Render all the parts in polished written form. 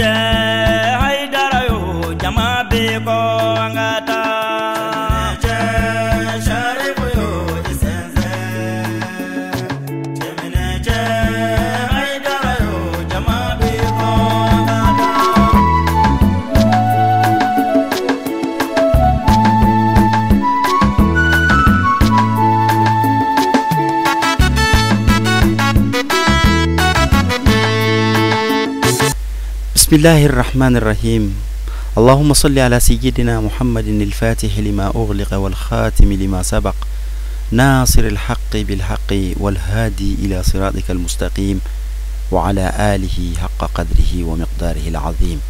cɛ Hayidara yo jama bɛ kɔ an ka taa. Cɛ Sharifu yo i sɛnsɛn. Cɛminɛ cɛ Hayidara yo jama bɛ kɔ an ka taa. بسم الله الرحمن الرحيم. اللهم صل على سيدنا محمد الفاتح لما أغلق والخاتم لما سبق ناصر الحق بالحق والهادي إلى صراطك المستقيم وعلى آله حق قدره ومقداره العظيم.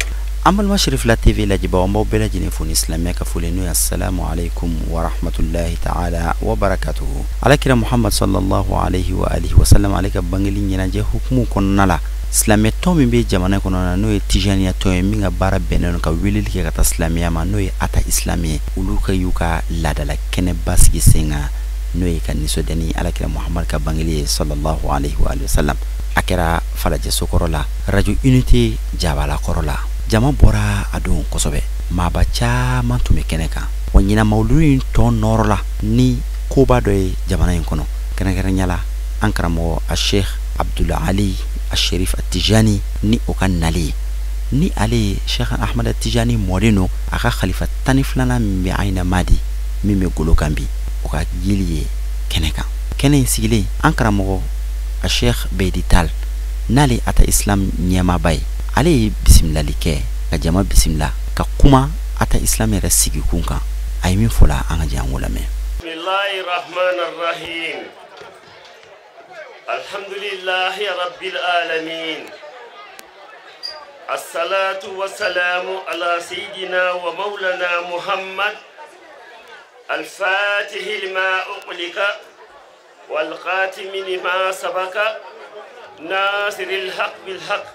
أما المشرف لا تي في لا جبا ومبو بلا جنفون إسلامية كفولينو. السلام عليكم ورحمة الله تعالى وبركاته. على كرا محمد صلى الله عليه وآله وسلم عليك بانجلين ينجي حكمو كنالا silamɛ tɔn min bɛ jamana kɔnɔ na n'o ye tijaniya tɔn ye min ka baara bɛnnen don ka weleli kɛ ka taa silamɛya ma n'o ye ata islami ye, olu ka y'u ka laadala kɛnɛba sigi sen kan n'o ye ka nisɔndiya ni alakira Muhamadu ka bangeli ye sallallahu alaihi wa sallam. A kɛra Falajɛ sokɔrɔ la, radio unité jabala kɔrɔ la. Jama bɔra a don kosɛbɛ, maaba caman tun bɛ kɛnɛ kan. Wa ɲinan mawuludu in tɔ nɔrɔ la ni koba dɔ ye jamana in kɔnɔ, kɛrɛnkɛrɛnnenya la an karamɔgɔ a Sheikh Abdul Ali Sherif Tijani ni o ka nali ni ale ye Sheikh Ahmad Tijani mɔden don, a ka khalifa 12nan min bɛ Ayina Madi min bɛ golo kan bi, o ka yeli ye kɛnɛ kan. Kɛnɛ in sigilen an karamɔgɔ a Sheikh Bedi Tal n'ale ata islam ɲɛmaaba ye, ale ye bisimilali kɛ ka jama bisimila ka kuma ata islam yɛrɛ sigikun kan. A ye min fɔ la an ka jɛ an k'o lamɛn. Bismillahi rahmani rahim. الحمد لله رب العالمين، الصلاة والسلام على سيدنا ومولانا محمد الفاتح لما أغلق والخاتم لما سبق ناصر الحق بالحق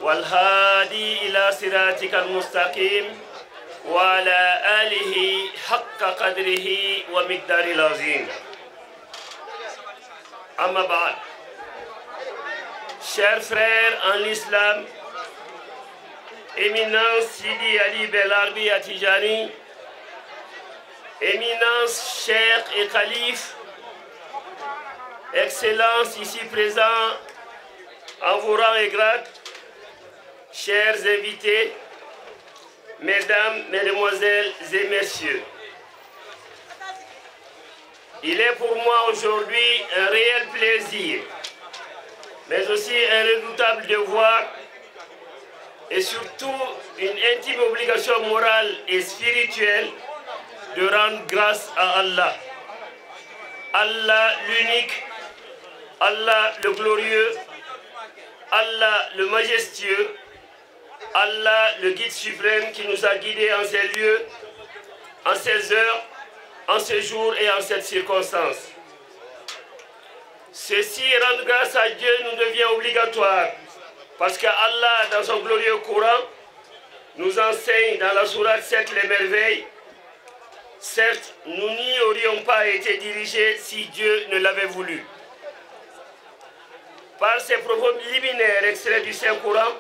والهادي إلى صراطك المستقيم وعلى آله حق قدره ومقداره العظيم. Amma ba'd. Chers frères en l'islam, Éminence Sidi Ali Belarbi Atijani, Éminence Cheikh et Calife, Excellence ici présent en vos rangs et grades, chers invités, Mesdames, Mesdemoiselles et Messieurs. Il est pour moi aujourd'hui un réel plaisir, mais aussi un redoutable devoir et surtout une intime obligation morale et spirituelle de rendre grâce à Allah. Allah l'unique, Allah le glorieux, Allah le majestueux, Allah le guide suprême qui nous a guidés en ces lieux, en ces heures, en ce jour et en cette circonstance. Ceci, rendre grâce à Dieu, nous devient obligatoire, parce que Allah, dans son glorieux Coran, nous enseigne dans la sourate 7 les merveilles. Certes, nous n'y aurions pas été dirigés si Dieu ne l'avait voulu. Par ces propos liminaires extraits du Saint-Coran,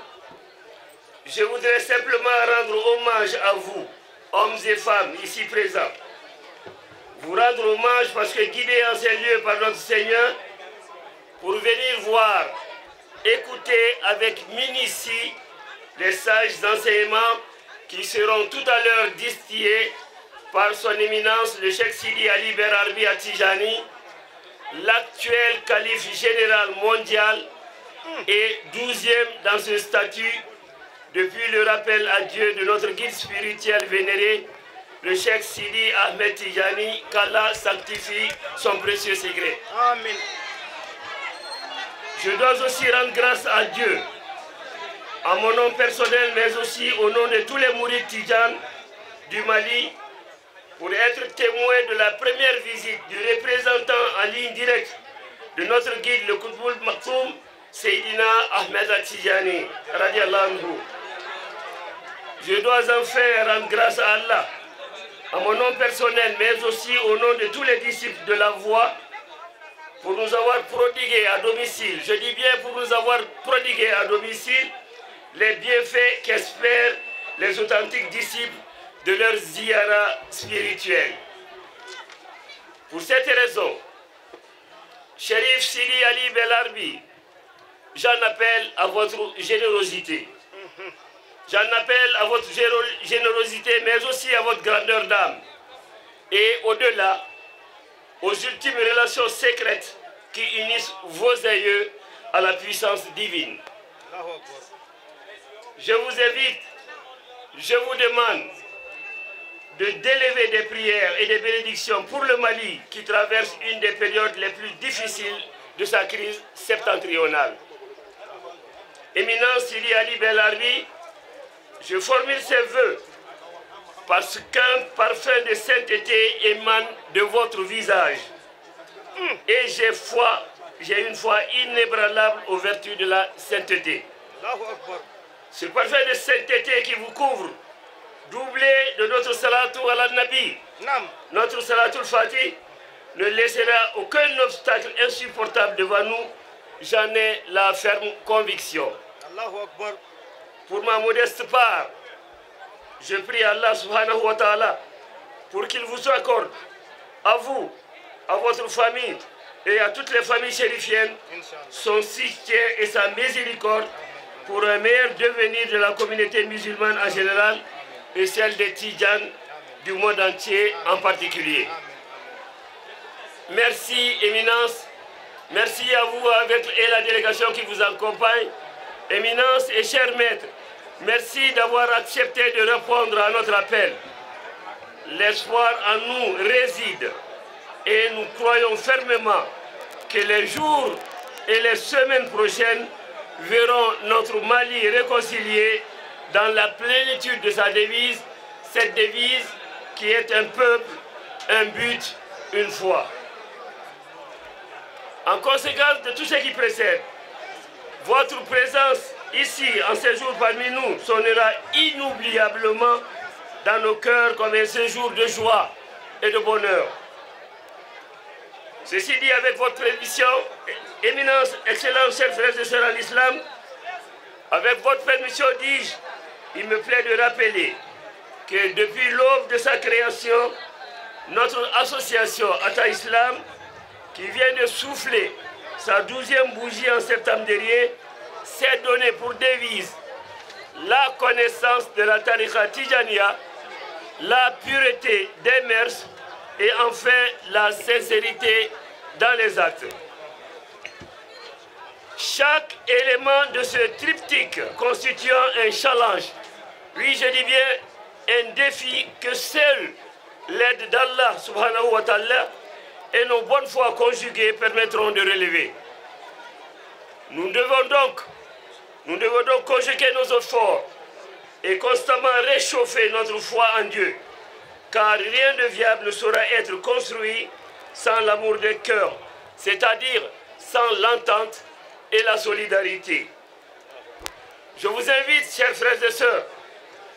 je voudrais simplement rendre hommage à vous, hommes et femmes ici présents. Vous rendre hommage parce que guidés en ces lieux par notre Seigneur, pour venir voir, écouter avec minutie les sages enseignements qui seront tout à l'heure distillés par son éminence le Cheikh Sidi Ali Belarbi Atijani, l'actuel calife général mondial et 12e dans ce statut depuis le rappel à Dieu de notre guide spirituel vénéré, le Cheikh Sidi Ahmed Tijani, qu'Allah sanctifie son précieux secret. Amen. Je dois aussi rendre grâce à Dieu, à mon nom personnel, mais aussi au nom de tous les mourides Tidjanes du Mali, pour être témoin de la première visite du représentant en ligne directe de notre guide, le Qutbul Maktoum, Seydina Ahmed Tijani, radiallahu anhu. Je dois enfin rendre grâce à Allah, à mon nom personnel, mais aussi au nom de tous les disciples de la voie, pour nous avoir prodigué à domicile, je dis bien pour nous avoir prodigué à domicile, les bienfaits qu'espèrent les authentiques disciples de leur ziyara spirituelle. Pour cette raison, Chérif Sidi Ali Belarbi, j'en appelle à votre générosité. J'en appelle à votre générosité, mais aussi à votre grandeur d'âme. Et au-delà, aux ultimes relations secrètes qui unissent vos aïeux à la puissance divine. Je vous invite, je vous demande de d'élever des prières et des bénédictions pour le Mali qui traverse une des périodes les plus difficiles de sa crise septentrionale. Éminence Sidi Ali Belarbi, je formule ces vœux parce qu'un parfum de sainteté émane de votre visage. Et j'ai une foi inébranlable aux vertus de la sainteté. Ce parfum de sainteté qui vous couvre, doublé de notre salatu ala nabi, notre salatul fatih, ne laissera aucun obstacle insupportable devant nous. J'en ai la ferme conviction. Pour ma modeste part, je prie Allah subhanahu wa ta'ala pour qu'il vous accorde, à vous, à votre famille et à toutes les familles chérifiennes, son soutien et sa miséricorde pour un meilleur devenir de la communauté musulmane en général et celle des Tidjanes du monde entier en particulier. Merci, Éminence. Merci à vous avec et la délégation qui vous accompagne. Éminence et chers maîtres, merci d'avoir accepté de répondre à notre appel. L'espoir en nous réside et nous croyons fermement que les jours et les semaines prochaines verront notre Mali réconcilié dans la plénitude de sa devise, cette devise qui est un peuple, un but, une foi. En conséquence de tout ce qui précède, votre présence ici, en séjour parmi nous, sonnera inoubliablement dans nos cœurs comme un séjour de joie et de bonheur. Ceci dit, avec votre permission, Éminence, Excellence, chers frères et sœurs en islam, avec votre permission, dis-je, il me plaît de rappeler que depuis l'aube de sa création, notre association Atta Islam, qui vient de souffler sa 12e bougie en septembre dernier, s'est donnée pour devise la connaissance de la tariqa Tijaniya, la pureté des mœurs et enfin la sincérité dans les actes. Chaque élément de ce triptyque constituant un challenge, oui je dis bien un défi que seule l'aide d'Allah subhanahu wa ta'ala et nos bonnes foi conjuguées permettront de relever. Nous devons donc conjuguer nos efforts et constamment réchauffer notre foi en Dieu, car rien de viable ne saura être construit sans l'amour des cœurs, c'est-à-dire sans l'entente et la solidarité. Je vous invite, chers frères et sœurs,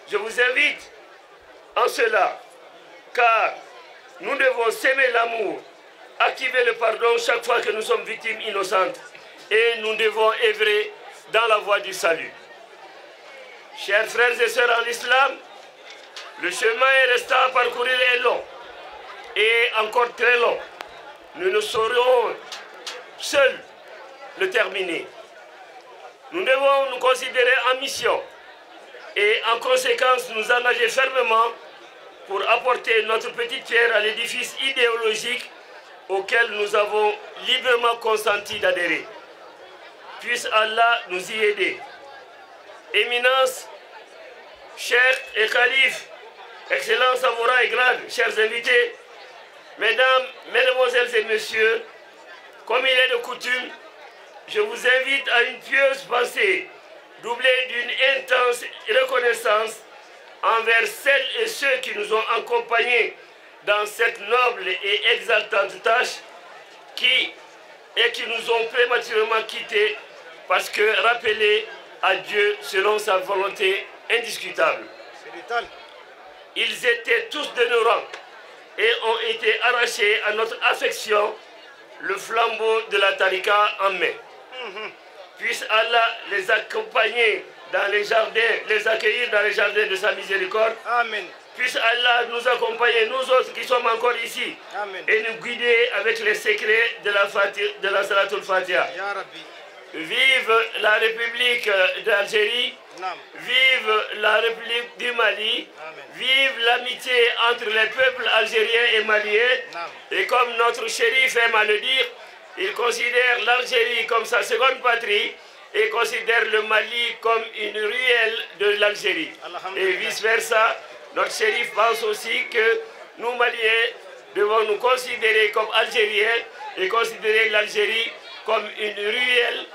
je vous invite en cela, car nous devons s'aimer l'amour, activer le pardon chaque fois que nous sommes victimes innocentes, et nous devons œuvrer dans la voie du salut. Chers frères et sœurs en islam, le chemin restant à parcourir est long, et encore très long. Nous ne saurions seuls le terminer. Nous devons nous considérer en mission et en conséquence nous engager fermement pour apporter notre petite pierre à l'édifice idéologique auquel nous avons librement consenti d'adhérer. Puisse Allah nous y aider. Éminence, chers et calife, Excellence à vos rangs et grades, chers invités, mesdames, mesdemoiselles et messieurs, comme il est de coutume, je vous invite à une pieuse pensée, doublée d'une intense reconnaissance envers celles et ceux qui nous ont accompagnés dans cette noble et exaltante tâche qui nous ont prématurément quittés parce que rappelés à Dieu selon sa volonté indiscutable. Ils étaient tous de nos rangs et ont été arrachés à notre affection, le flambeau de la tariqa en main. Puisse Allah les accompagner dans les jardins, les accueillir dans les jardins de sa miséricorde. Amen. Puisse Allah nous accompagner, nous autres qui sommes encore ici, Amen. Et nous guider avec les secrets de la, de la Salatul Fatiha. Ya Rabbi. Vive la République d'Algérie, Naam. Vive la République du Mali, Amen. Vive l'amitié entre les peuples algériens et maliens. Naam. Et comme notre chérif aime à le dire, il considère l'Algérie comme sa seconde patrie et considère le Mali comme une ruelle de l'Algérie. Et vice-versa, notre chérif pense aussi que nous, Maliens, devons nous considérer comme Algériens et considérer l'Algérie comme une ruelle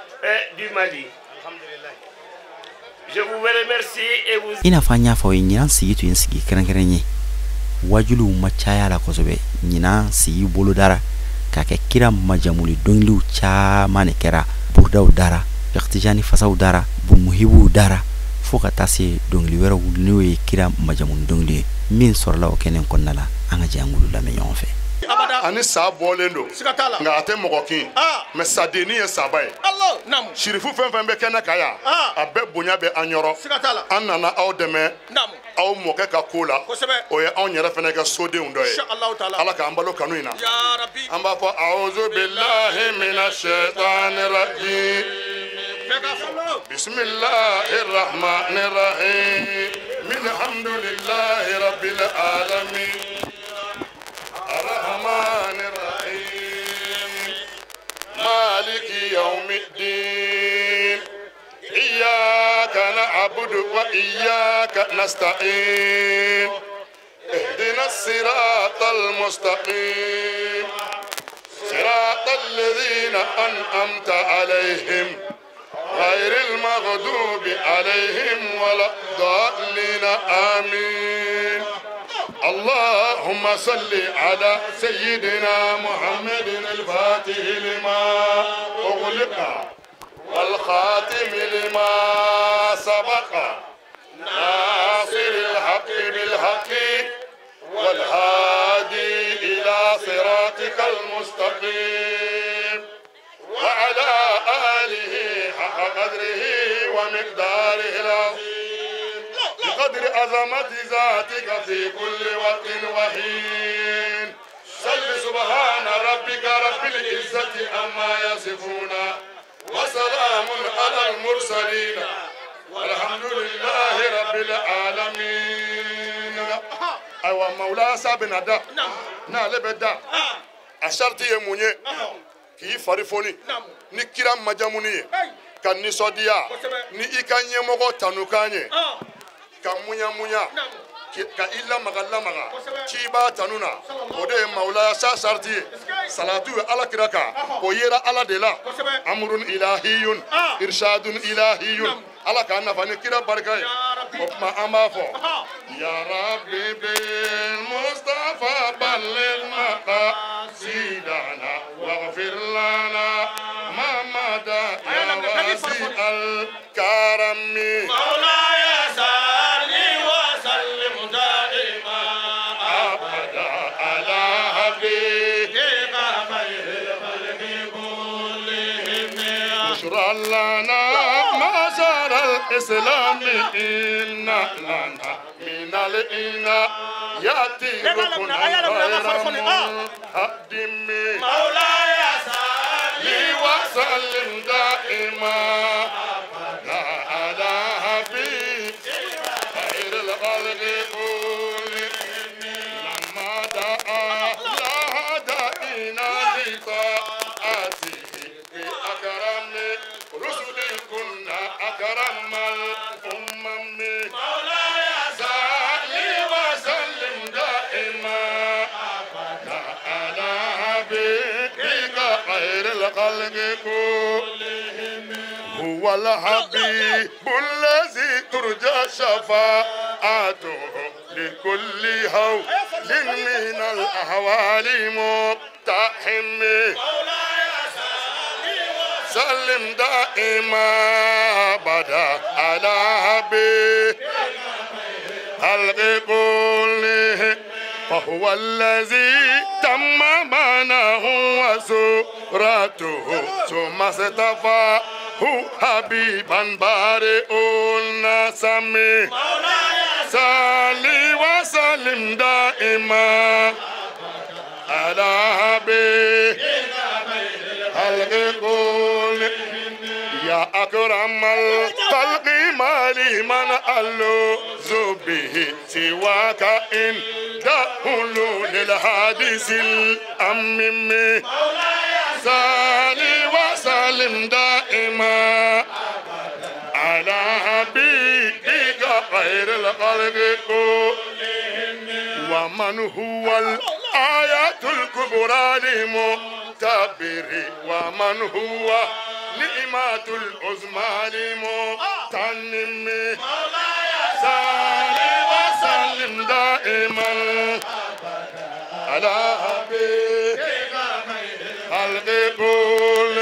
du Mali. Je vous remercie et vous... I n'a fɔ an y'a fɔ aw ye, ɲinan sigi tun ye sigi kɛrɛnkɛrɛn ye. Wajuliw ma caya la kosɛbɛ. Ɲinan sigi bolodara k'a kɛ kira majamuli dɔnkiliw caman de kɛra, burudaw dara, Tijani fasaw dara, bumuhibuw dara, fo ka taa se dɔnkili wɛrɛw n'o ye kira majamuni dɔnkili ye. Min sɔrɔla o kɛnɛ kɔnɔna la, an ka jɛ an k'olu lamɛn ɲɔgɔn fɛ. Ani sa bɔlen don, nka a tɛ mɔgɔ kin, mɛ sadennin ye saba ye. Sirifu fɛn fɛn bɛ kɛnɛ kan yan, a bɛɛ bonya bɛ an yɔrɔ. An nana aw dɛmɛ aw mɔkɛ ka ko la, o ye anw yɛrɛ fɛnɛ kɛ sodenw dɔ ye. Ala k'an balo kanu in na. An b'a fɔ awuzu bilahi mina shɛtani rajim, bisimilahi rahmani rahim, alhamdulilahi rabbil alamin, الرحمن الرحيم، مالك يوم الدين، إياك نعبد وإياك نستعين، اهدنا الصراط المستقيم، صراط الذين أنعمت عليهم، غير المغضوب عليهم ولا الضالين، آمين. اللهم صل على سيدنا محمد الفاتح لما أغلق والخاتم لما سبق، ناصر الحق بالحق والهادي إلى صراطك المستقيم، وعلى آله حق قدره ومقداره العظيم، بقدر عظمة ذاتك في كل وقت وحين. صل سبحان ربك رب العزة عما يصفون، وسلام على المرسلين، والحمد لله رب العالمين. أيوة مولا سابنا دا نالب دا أشرتي يموني k'i fari foni ni kira majamuni ye, ka nisɔndiya ni i ka ɲɛmɔgɔ tanukan ye, ka munya munya, ka i lamaga lamaga ciba tanu na, o de ye mawulaya sa sariti ye. Salatu ye ala kira kan, o yera ala de la. Amurun ilahiyun irshadun ilahiyun. Ala k'an nafa ni kira barika ye. O tuma an b'a fɔ ya rabbi bil mustafa balligh maqasidana waghfir lana ma mada ya wasi al karami. لنا ما سار الإسلام إن لنا من الإنا يأتي ركنا غير منهدم. مولاي صل وسلم دائما أبدا على حبيب خير الخلق كلهم، لما دعا لا دعينا لطاعته بأكرم رسل كنا أكرم الأمم. مولاي صل وسلم دائما أبدا على حبيبك خير الخلق كلهم، هو الحبيب الذي ترجى شفاعته لكل هول من الأهوال مقتحم. سلم دائما أبدا على حبيب خلق كله، فهو الذي تم معناه وسورته ثم اصطفى حبيبا بارئ النسم صلي وسلم دائما على حبيبك الغول يا أكرم الخلق ما لي من ألوذ به سواك إن دخل للحادث الأمم صلي وسلم دائما على حبيبك خير الخلق كلهم ومن هو الآية الكبرى لمتبر ومن هو نعمة العظمى لمتنم صلي وسلم دائما على حبيبك خلق كل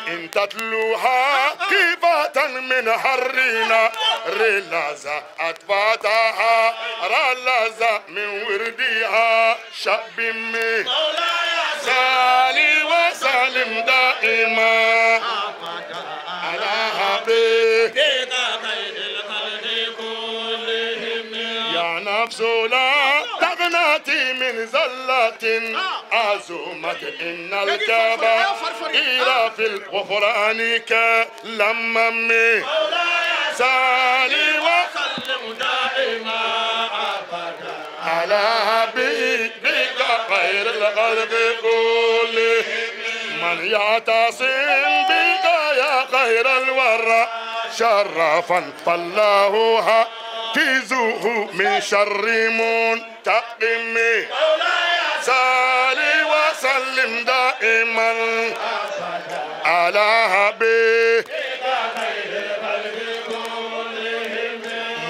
إن تتلوها كيفة من حرنا رلازة أتفاتها رلازة من وردها شبمي صلي وسلم دائما على حبيبك يا نفس لا تغناتي من زلة عزومة إن الكبائر في الغفران كلمم صلي وسلم دائما على حبيبك خير الخلق كلهم من يعتصم بك يا خير الورى شرفا فالله حافظه من شر منتقم صلي وسلم دائما على حبيبك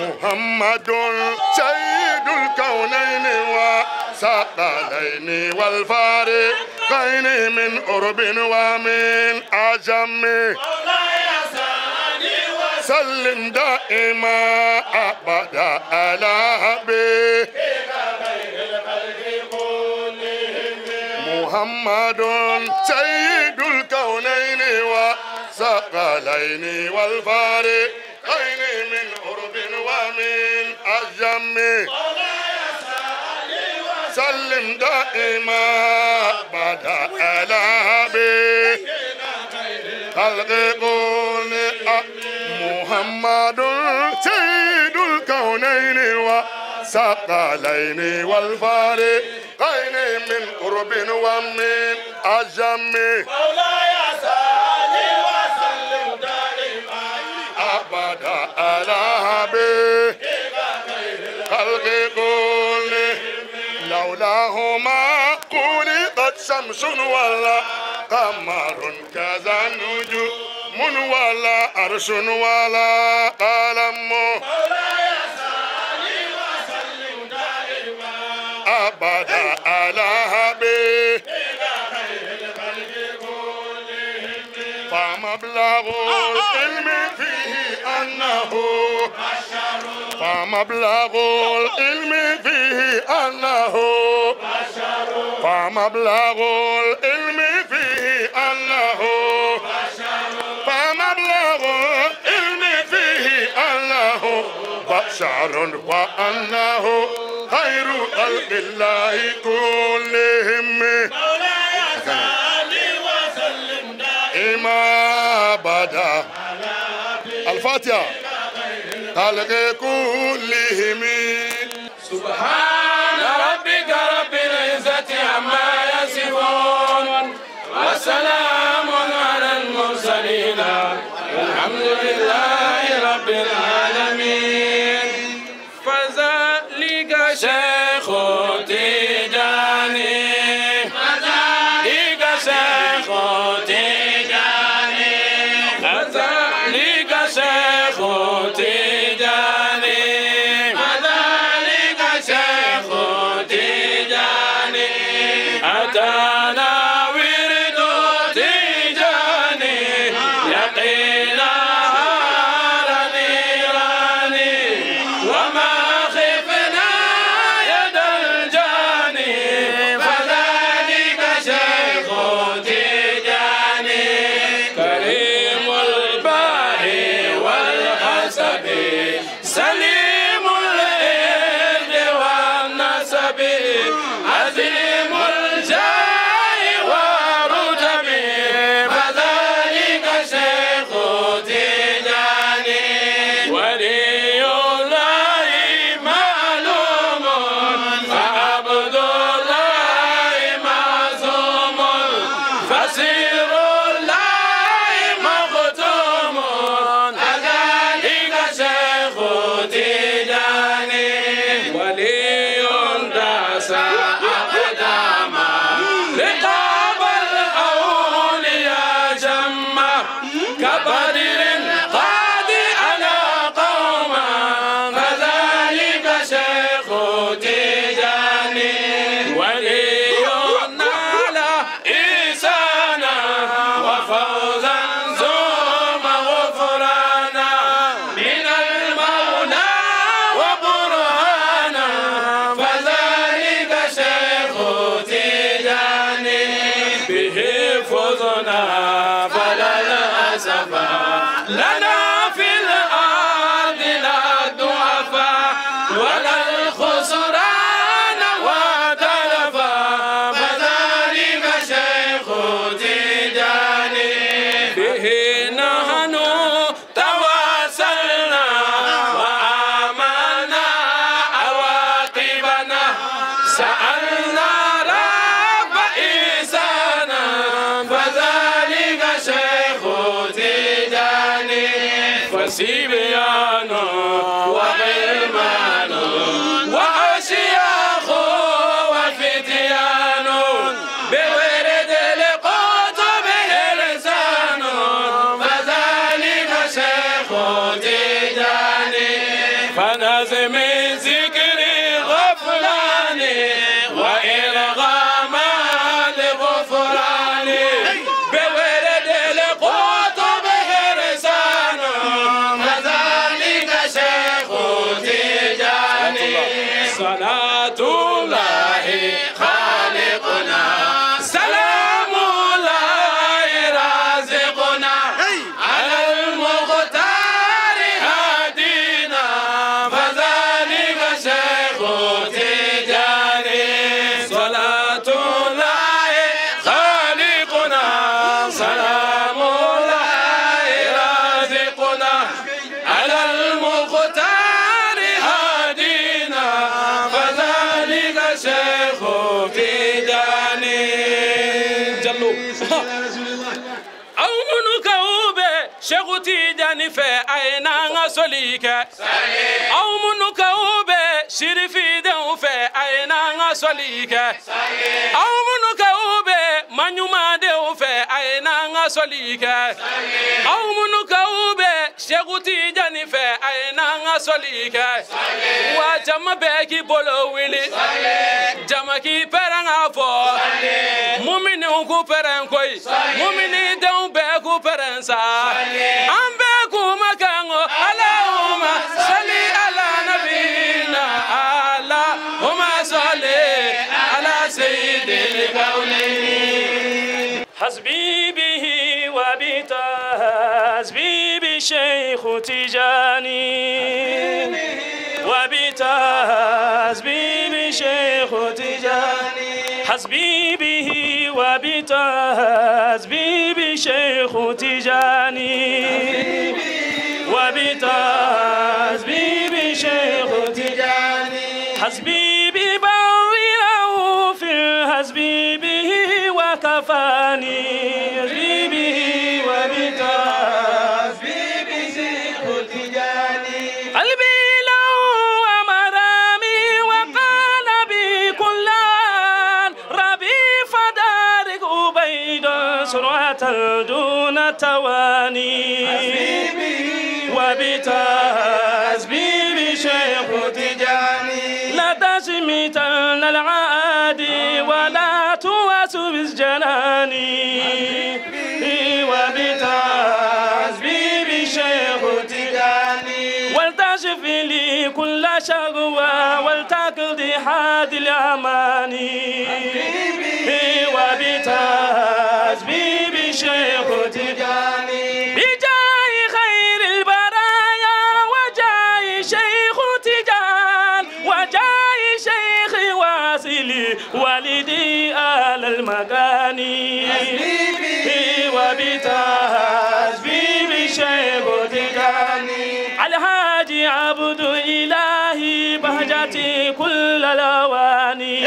محمد سيد الكونين وثقلين والفارقين من قرب ومن عجم سلم دائما أبدا على حبيبك محمد سيد الكونين وثقلين والفارقين من قرب ومن عجم سلم دائما أبدا على حبيبك خلق محمد سيد الكونين وثقلين والفارقين من قرب ومن عجم مولاي صل وسلم دائما أبدا على حبيبك خلق كلهم لولاهما خلقت شمس ولا قمر كذا نجوم ولا عرش ولا قلم مولاي صل وسلم دائما أبدا على حبيبك خير الخلق كلهم فمبلغ العلم فيه أنه بشر فمبلغ العلم فيه أنه بشر فمبلغ العلم فيه أنه بشر فمبلغ العلم فيه أنه بشر وأنه خير خلق الله كلهم مولاي صل وسلم دائما أبدا الفاتحة خلق كلهم سبحان ربك رب العزة عما يصفون وسلام على المرسلين والحمد لله رب العالمين. فذلك شيخ تجاني فذلك شيخ تجاني فذلك شيخ تجاني فذلك شيخ تجاني أتانا ورد تجاني يقينا هارني والأدب سليم الإرد والنسب عظيم الجاه والرتب فذلك شيخ تجاني ولي الله معلوم فعبد الله معصوم فسير الله مختوم كذلك شيخ تجاني ولي داس أقداما رقاب الأولياء جمّا كبدر قد أنا قوما فذلك شيخ تجاني ولي نال إحسانا وفوزا ثم غفرانا من المولى وبرهانا فذلك شيخ تجاني به فزنا فلا الأسف لنا في الأرض لا الضعفاء ولا الخسران وتلفا فذلك شيخ تجاني به نحن تواصلنا وآمنا عواقبنا سألنا رب إحسانا فذلك شيخ تجاني فسبيان وغلمان وأشياخ وفتيان بورد القطب إرسان فذلك شيخ تجاني فنظم ذكر غفلان وإرغام لغفران بورد القطب إرسان فذلك شيخ تجاني صلاة الله خالقنا سلام الله رازقنا على المختار هادينا فذلك شيخ تجاني صلاة الله خالقنا سلام الله رازقنا على المختار هادينا فذلك شيخ تجاني جلو aw minnu ka u bɛ Seku Tijani fɛ a ye n'an ka soli kɛ. Aw minnu ka u bɛ Sirifidenw fɛ a ye n'an ka soli kɛ. Aw minnu ka u bɛ maɲumandenw fɛ a ye n'an ka soli kɛ. Aw minnu ka u bɛ Seku Tijani fɛ a ye n'an ka soli kɛ. Wa jama bɛɛ k'i bolo wuli. Jama k'i pɛrɛn k'a fɔ. Muminiw k'u pɛrɛn koyi. Muminidenw bɛɛ k'u pɛrɛn sa. An bɛɛ k'u ma kan ko Alahuma sali ala nabina Alahuma sali ala sayyidil kawnaini. Hasbi bihi wa bitahasbi bi Sheikh Tijani wa bitahasbi bi Sheikh Tijani حسبي به وبتهزبي بشيخ تجاني وبتهزبي بشيخ تجاني حسبي ببر رؤوف حسبي به وكفاني حسبي به وبتهزبي بشيخ تجاني قلبي له ومرامي وقال بي كلان ربي فدارك أبيد سرعة دون تواني وبتهزبي بشيخ تجاني لا تشمتن العادي ولا تواس بالجنان وبتهزبي بشيخ تجاني ولتشف لي كل شقوى ولتقضي هذه الأماني وبتهزبي بشيخ تجاني بجاه خير البرايا المكان حسبي وبتحسبي بشيخ تجاني الحاج عبد إلهي بهجتي كل الأواني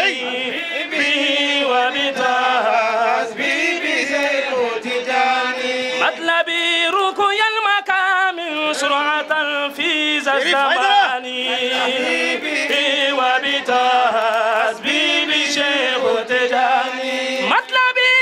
به وبتحسبي بشيخ تجاني مطلبي ركي المقام سرعة في ذا الزمان به وبتحسبي بشيخ تجاني مطلبي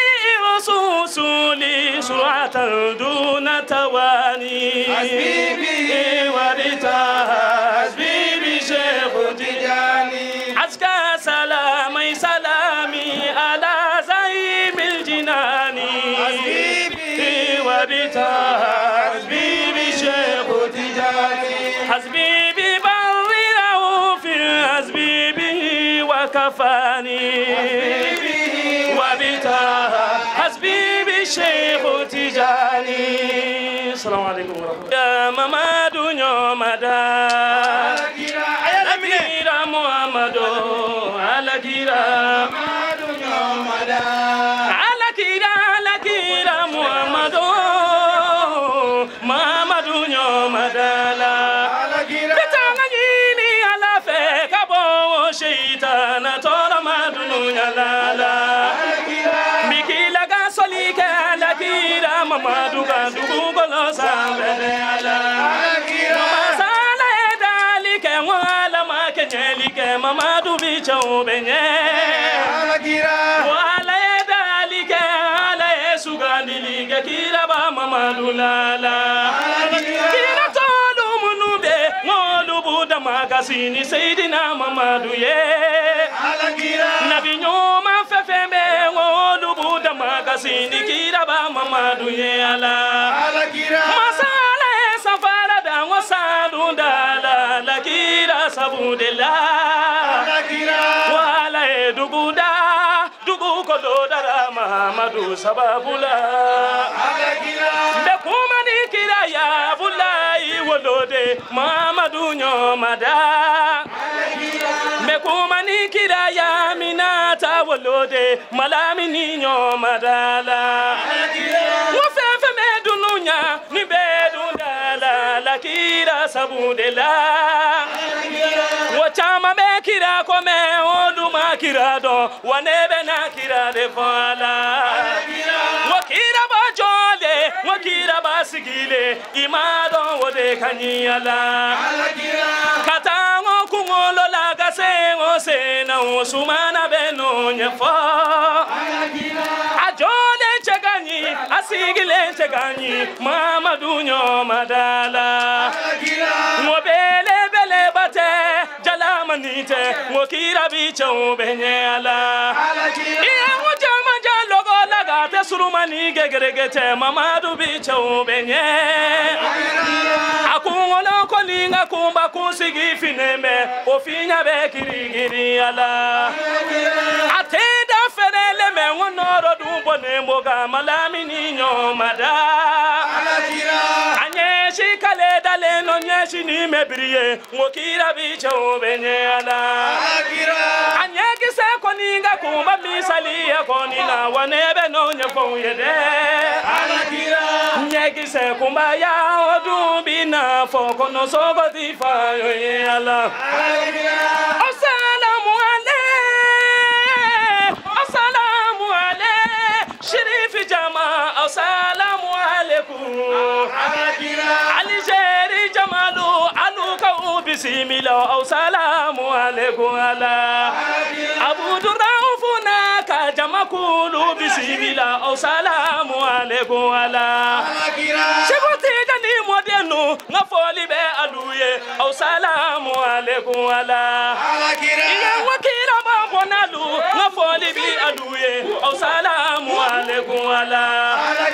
رسولي سرعة دون تواني حسبي وبتحسبي بشيخ تجاني أزكى سلامي سلامي على زعيم الجنان حسبي وبتحسبي بشيخ تجاني حسبي ببر رؤوف حسبي به وكفاني وبتحسبي بشيخ تجاني. السلام عليكم ورحمة الله. يا مامادو نيومادا على محمد على كيرا مامادو نيومادا على كيرا على كيرا محمد مامادو نيومادا لا بتانغني على فكابو شيطان تورا مادو لا لا mikila ga solike ala kira mamadu ga dugukolo sanfɛ ala masala ye dali kɛ wala ma kɛɲɛli kɛ mamadu bi cɛw bɛ ɲɛ wala ye dali kɛ ala ye sugandili kɛ kiraba mamadu la la kira tɔlu minnu bɛ ŋ'olu b'u dama kasi ni seyidina mamadu ye nabi ɲuman fɛn fɛn bɛ ŋ'olu b'u dama kasi ni kiraba mamadu ye ala masala ye sanfara da ŋo sanu da la la kira sabu de la wala ye dugu da dugu kolo dara mahamadu sababu la bɛ kuma ni kira ya bulayi wolode mamadu ɲɔmada bɛ kuma ni kira ya minata wolode malamini ɲɔmada la n fɛn fɛn bɛ dunuya ni bɛ dun da la la kira sabu de la wo caman bɛ kira kɔmɛ olu ma kira dɔn wa ne bɛ na kira de fɔ a la wo kira b'a jɔlen wo kira b'a sigilen i m'a dɔn o de ka ɲi a la ka taa n ko kunkolo la ka se n ko sen na o sumana bɛ n'o ɲɛfɔ a jɔlen cɛ ka ɲi a sigilen cɛ ka ɲi mamadu ɲɔmada la n ko belebeleba tɛ jalamani tɛ n ko kira bi cɛw bɛ ɲɛ a la i ye n ko camanjan lɔgɔ la ka tɛ surumani gɛgɛrɛgɛ tɛ mamadu bi cɛw bɛ ɲɛ a kunkolo kɔni ka kunba kunsigi finen bɛ o fiɲɛ bɛ kirikiri a la a tɛ da fɛrɛlen mɛ n ko nɔrɔ dun bɔnnen bɔ ka malamini ɲɔmada a ɲɛsin k'ale dalen nɔ ɲɛsin ni mɛ biri ye n ko kira bi cɛw bɛ ɲɛ a la a ɲɛkisɛ kɔni ka kunba misali ye kɔni na wa ne bɛ n'o ɲɛfɔ u ye dɛ ɲɛkisɛ kunbaya o dun bi na fɔ kɔnɔsɔgɔ ti fa yo ye a la. Asalamu alaikum, asalamu alaikum, Sherifi jama, asalamu alaikum. Alijeri jamalu aluka bisimila, asalamu alaikum ala. Abu Raufuna ka jamakulu bisimila, asalamu alaikum ala. Seko Tijani mɔdenu n ka fɔli bɛ alu ye, asalamu alaikum ala. Iye wakira ma bɔnalu n ka fɔli bi alu ye, asalamu alaikum ala.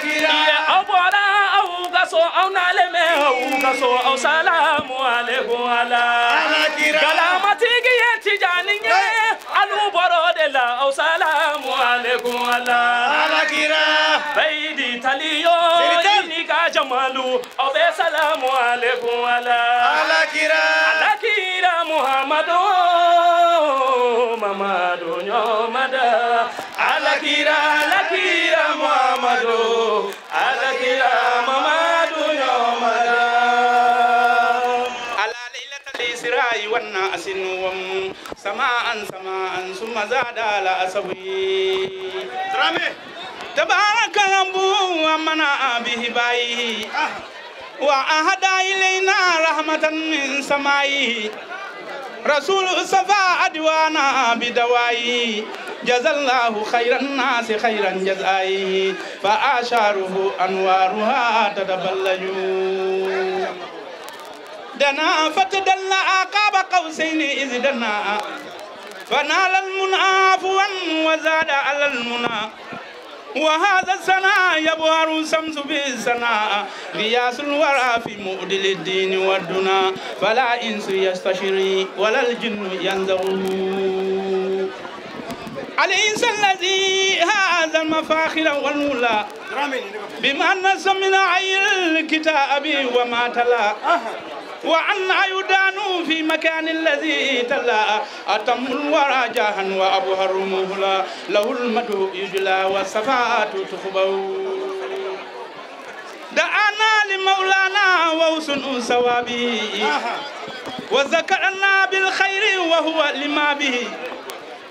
Iye aw bɔra aw ka so aw nalen bɛ aw ka so, asalamu alaikum ala. Galamatigi ye Tijani ye, alu bɔr'o de la, asalamu alaikum ala. Bayidi taliyo ni ka jamalu, aw bɛ salamu alaikum ala. Alakira Muhammadu Mamadu ɲɔmada. Alakira alakira Muhammadu alakira Mamadu Nyomada ala laylatal isra'i wan nasin wam samaan samaan summa zada ala asawi Dramé tabaraka rabbu wa mana bihi bayi wa ahada ilayna rahmatan min samai رسول صفا أدوانا بدوائي جزا الله خير الناس خيرا جزائي فآشاره أنوارها تتبلج دنا فتدلى عقاب قوسين إذ دنا فنال المنى عفوا وزاد على المنى وهذا السنا يبهر الشمس بالسنا غياس الورى في مؤدل الدين والدنا فلا إنس يستشري ولا الجن ينزغ الإنس الذي هذا المفاخر والمولى بما نص من عين الكتاب وما تلا وأن يدان في مكان الذي تلا أتم الورى جاها وأبهر مهلا له المدح يجلى والصفات تخبو دعانا لمولانا ووسن ثوابه وذكرنا بالخير وهو لما به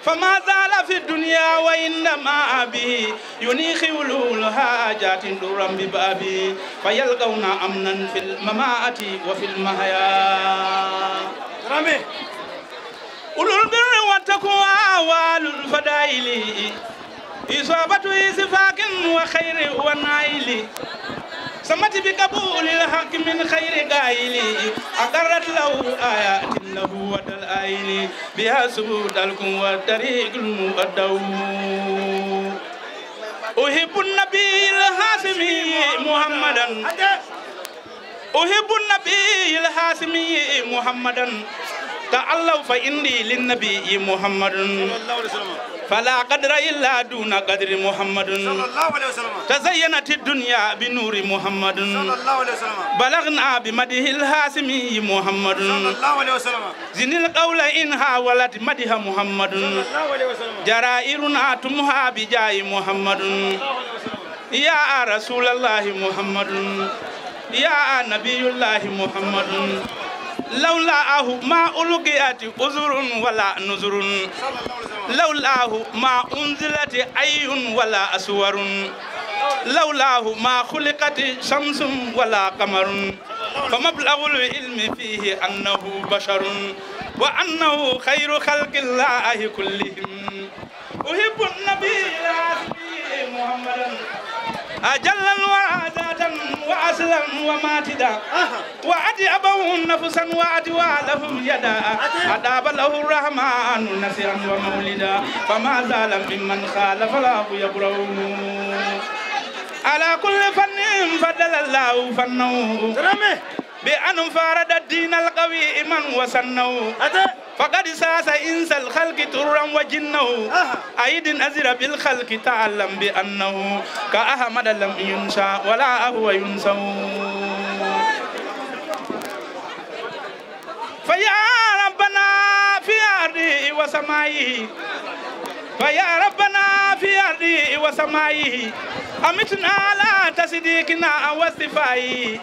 فما زال في الدنيا وإنما به ينيخ الحاجات درا ببابه فيلقون أمنا في الممات وفي المحيا. أولو البر والتقوى وأهل الفضائل إصابة إسفاق وخير ونائل سمت بقبول الحق من خير قائل أقرت له آيات له ودلائل بها سبود الكم والطريق المؤدو. أحب النبي الهاشمي محمدا أحب النبي الهاشمي محمدا تعالوا فإني للنبي محمد فلا قدر إلا دون قدر محمد تزينت الدنيا بنور محمد بلغنا بمده الهاشمي محمد زن القول إن حاولت مده محمد جرائرنا تمها بجاه محمد يا رسول الله محمد يا نبي الله محمد لولاه ما ألقيت عذر ولا نذر لولاه ما أنزلت أي ولا أسور لولاه ما خلقت شمس ولا قمر فمبلغ العلم فيه أنه بشر وأنه خير خلق الله كلهم. أحب النبي الهاشمي محمدا أجل الورى ذاتا وأصلا وماتدا وأدي أبوهم نفسا وأدوى لهم يدا أداب له الرحمن نسيا ومولدا فما زال ممن خالف له يبرو. على كل فن فضل الله فنه بأن فارد الدين القوي من وسنه فقد ساس إنس الخلق ترا وجنه أيد أزر بالخلق تعلم بأنه كأحمد لم ينشأ ولا هو ينسى. فيا ربنا في أرضه وسمائه فيا ربنا في أرضه وسمائه أمتنا على تصديقنا واصطفائه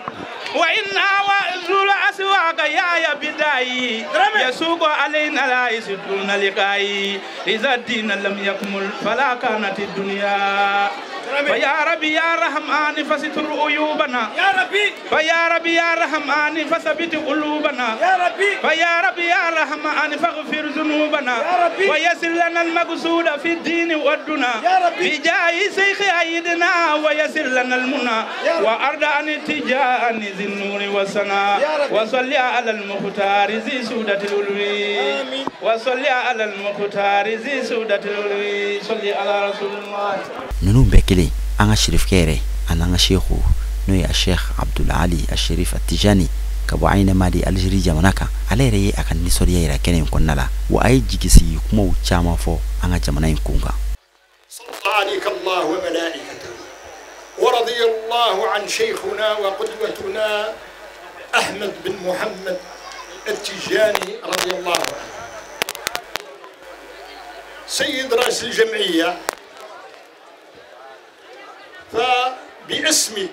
وإنا وزول أسواق يا بداي يسوق علينا لا يسدون لقائي إذا الدين لم يكمل فلا كانت الدنيا. فيا ربي يا رحمن فستر عيوبنا يا ربي فيا ربي يا رحمن فثبت قلوبنا يا ربي فيا ربي يا رحمن فاغفر ذنوبنا يا ربي ويسر لنا المقصود في الدين والدنا يا ربي بجاه شيخ عيدنا ويسر لنا المنى وأرض عن التجان ذي النور والسنا وصل على المختار ذي سودة العلوي وصل على المختار ذي سودة العلوي صل على رسول الله. Ninnu bɛɛ kelen an ka sherifkɛ yɛrɛ ani an ka shehu n'o ye a Sheikh Abdul Ali a Sherif Atijani ka bɔ Ayina Madi Algérie jamana kan, ale yɛrɛ ye a ka nisɔndiya yira kɛnɛ in kɔnɔna la wa a ye jigisigi kumaw caman fɔ an ka jamana in kun kan. عليك الله وملائكته ورضي الله عن شيخنا وقدوتنا أحمد بن محمد التجاني رضي الله عنه. سيد رئيس الجمعية باسمك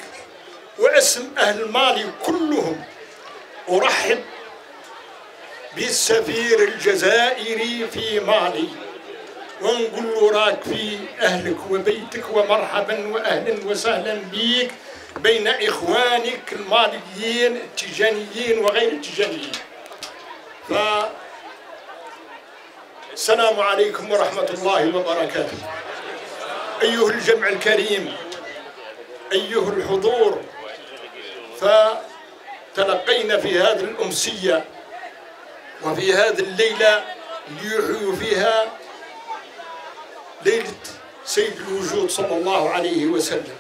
واسم أهل مالي كلهم أرحب بالسفير الجزائري في مالي، ونقول له راك في أهلك وبيتك، ومرحبا وأهلا وسهلا بك بين إخوانك الماليين التجانيين وغير التجانيين. فالسلام عليكم ورحمة الله وبركاته. أيها الجمع الكريم، أيها الحضور، فتلقينا في هذه الأمسية وفي هذه الليلة اللي يحيوا فيها ليلة سيد الوجود صلى الله عليه وسلم،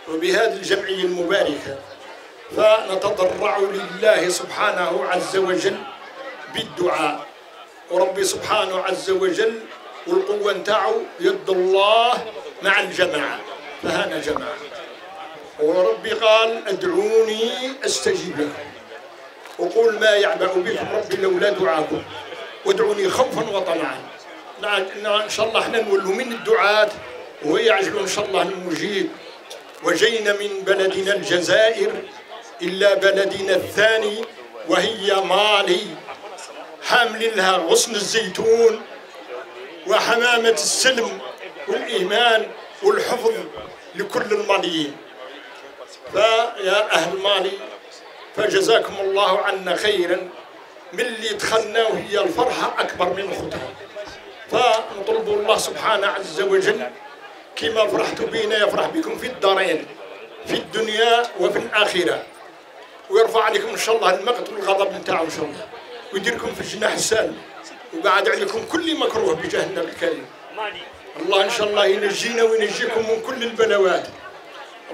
وبهذه الجمعية المباركة فنتضرع لله سبحانه عز وجل بالدعاء، وربي سبحانه عز وجل والقوة نتاعو يد الله مع الجماعة، فهانا جماعة. وربي قال ادعوني استجيب لكم، وقول ما يعبأ بكم ربي لولا دعاكم، وادعوني خوفا وطمعا. ان شاء الله احنا نولوا من الدعاة ويعجلوا ان شاء الله المجيب. وجينا من بلدنا الجزائر إلى بلدنا الثاني وهي مالي، حامل لها غصن الزيتون وحمامة السلم والإيمان والحفظ لكل الماليين. فيا أهل مالي فجزاكم الله عنا خيرا، من اللي دخلنا وهي الفرحة أكبر من أختها. فنطلب الله سبحانه عز وجل كما فرحتوا بنا يفرح بكم في الدارين، في الدنيا وفي الآخرة، ويرفع عليكم إن شاء الله المقت والغضب نتاعو إن شاء الله، ويديركم في الجناح السالم، وبعد عليكم كل مكروه بجاه النبي الكريم. الله إن شاء الله ينجينا وينجيكم من كل البلوات.